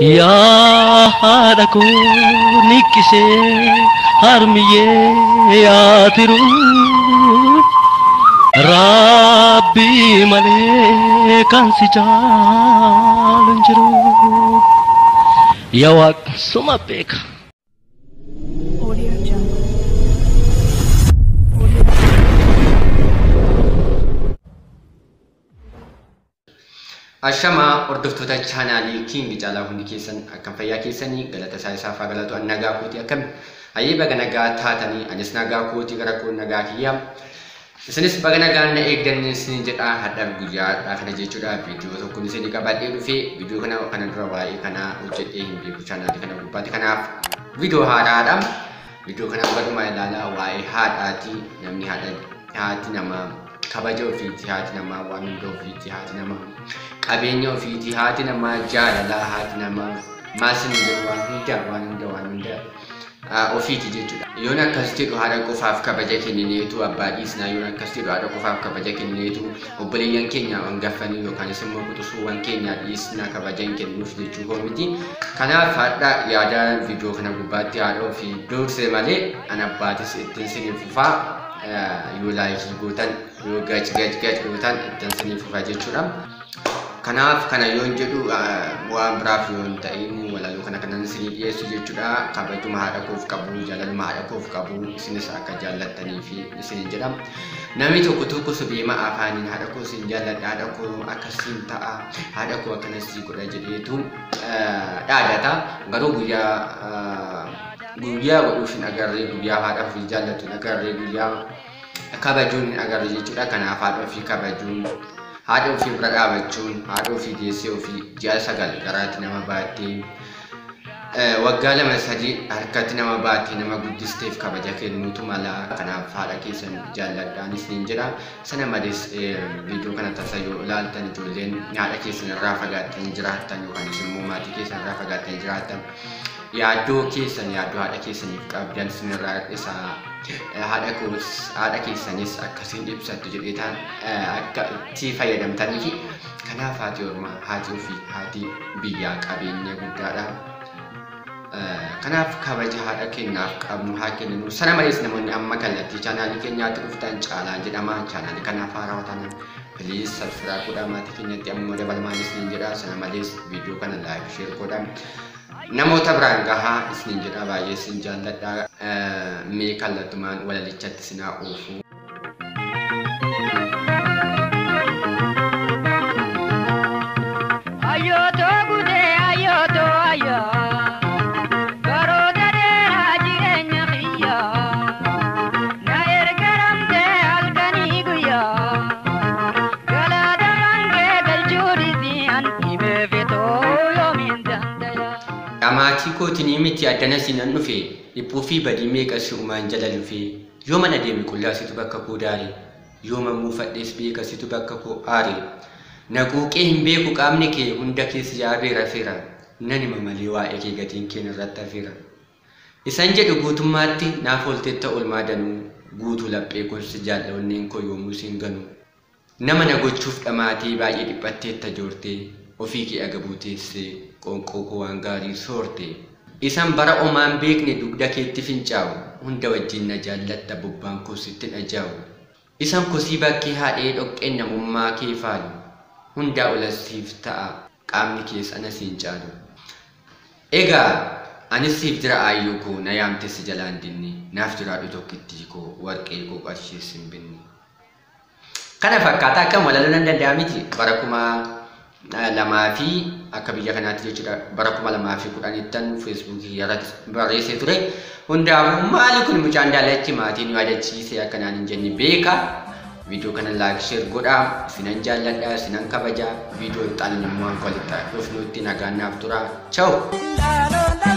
Yaa haadha koo niqqisee harmiyyee yaatiru Rabbi malee kan si caalu hin jiru. Yaa Waaq suma beeka. Audio Jungle. Audio Ashamaa hordoftoota chaanaalii King Caalaa hundi keessan akkam fayyaa keessanii galata isaa isaaf haa galatu an nagaa kootii akkam hayyee baga nagaa taatanii anis nagaa kootii gara koo nagaa kiyyaa isinis baga nagaan na eegdan isin jedha hadhaaf guyyaa hadhaa kana jechuudha viidiyoo tokko isin qabadhee dhufee viidiyoo kana kana dura waa'ee kanaa hojjedhee hin beeku chaanaalii kana gubbaatti kanaaf viidiyoo haaraadha viidiyoo kana gadhuma ilaalaa waa'ee haadhaati namni haadha haati namaa kabaja ofiiti haati namaa waan hunda ofiiti haati namaa qabeenya ofiiti haati namaa jaalalaa haati namaa maal sin jedhu waan hunda waan hunda waan hunda ofiiti jechuudha. Yoon akkas jedhu haadha qofaaf kabaja kennineetu abbaa dhiisnaa yoon akkas jedhu haadha qofaaf kabaja kennineetu obboleeyyan keenya hangaffanii yookaanis immoo quxisuuwwan keenya dhiisnaa kabaja hin kennuuf jechuu koo miti. Kanaaf haadha yaada viidiyoo kana gubbaatti haadha ofii dursee malee an abbaatis ittiin siniif fufaa yoo laayikii gootan yoo gac gac gac gootan ittiin siniif fufaa jechuudha. Kanaaf kana yoon jedhu waan biraaf yoo hin ta'in walaloo kana kanan isinii dhiyeessu jechuudha. Kabajuma haadha koof qabu, jaalaluma haadha koof qabu, isinis akka jaallattanii fi isinin jedha. Namni tokko tokko sobeema afaaniin haadha koo isin jaalladha, haadha koo akkasiin ta'a, haadha koo akkanas godha jedheetu dhaadata. Garuu guyyaa guyyaa godhuuf hin agarree, guyyaa haadha ofii jaallatu hin agarree, guyyaa kabajuun hin agarree jechuudha. Kanaaf haadha ofii kabajuun haadha ofii bira dhaabachuun haadha ofii deessee ofii ji'a 9 garaatti nama baattee waggaa 2-3 harkatti nama baattee nama guddisteef kabaja kennuutu mala. Kanaaf haadha keessan jaalladhaan isiniin jedha. Sana malees viidiyoo kana tasa yoo ilaaltan ijoolleen haadha keessan irraa fagaattanii jiraattan yookaanis immoo maatii keessan irraa fagaattanii jiraattan yaaddoo keessan yaaddoo haadha keessaniif qabdan isinirraa hir'isaa. Haadha keessanis akkasiin ibsattu jedheetaan akka itti fayyadamtanii fi kanaaf haati ormaa haati ofii haati biyyaa qabeenya guddaadha. Kanaaf kabaja haadha keenyaaf qabnu haa kenninu. Sana malees namoonni amma kallattii chaanaalii keenyaatti dhuftan Caalaa jedhama. Chaanaalii kanaaf haarawaa taanaan please subscribe godhaa maatii keenyatti ammoo dabalamaan isiniin jedha. Sana malees viidiyoo kana like share godhaa. Namoota biraan gahaa isiniin jedha baay'ee isin jaalladha. Mee kallattumaan walalichatti isin haa oofu. Ayyooto gutee ayyooto ayyaa baroota dheeraa jireenya kiyyaa na ergaramtee halkanii guyyaa galata kan kee galchuu dhiisii an dhibee fetoo yoomiin danda'a. Dhamaatii kootinii miti addana sinan dhufe dhiphuu fi badii meeqa si uumaan jala dhufe yoo mana deeme qullaa situ bakka koo daare yoo mammuufadhees beeka situ bakka koo aare na quuqee hin beeku qaamni kee hunda keessa yaabee rafeera nan hima malee waa'ee kee gatiin kee irratti hafeera. Isan jedhu guutummaatti naaf oolteetta olmaa danuu guutuu laphee koos jaalladhonneen koo yoomuu siin ganu. Nama na gochuuf dhamaatee baay'ee dhiphatteetta joortee ofii kee agabuu teessee qoonqoo koo waan gaarii soorte. Isan bara omaan beekne dugda keetti fincaa'u hunda wajjin na jaallatta bobbaan koo sitti dhajaa'u. Isan kosii bakkee haadhee dhoqqeen namummaa kee faalu hundaa olas siif ta'a qaamni kees ana siin caalu. Egaa anis siif jira aayyoo koo na yaamte si jalaan dinni naaf jiraadhu tokkittii koo warqee koo qarshii sin binni. Kana fakkaata akkam walaloo nan danda'a miti bara 2000 fi akka biyya kanaatti jechuudha bara 2010 feesbuukii irratti barreessee ture. Hundaafuu maali kun mucaan daalachi maatiin nu yaadachiise akkanaan hin jenne beeka. Viidiyoo kana like share godhaa isinan jaalladha isinan kabaja viidiyoo itti aanuun immoo hanga walitti dhufnutti nagaan naaf tura. Ciao.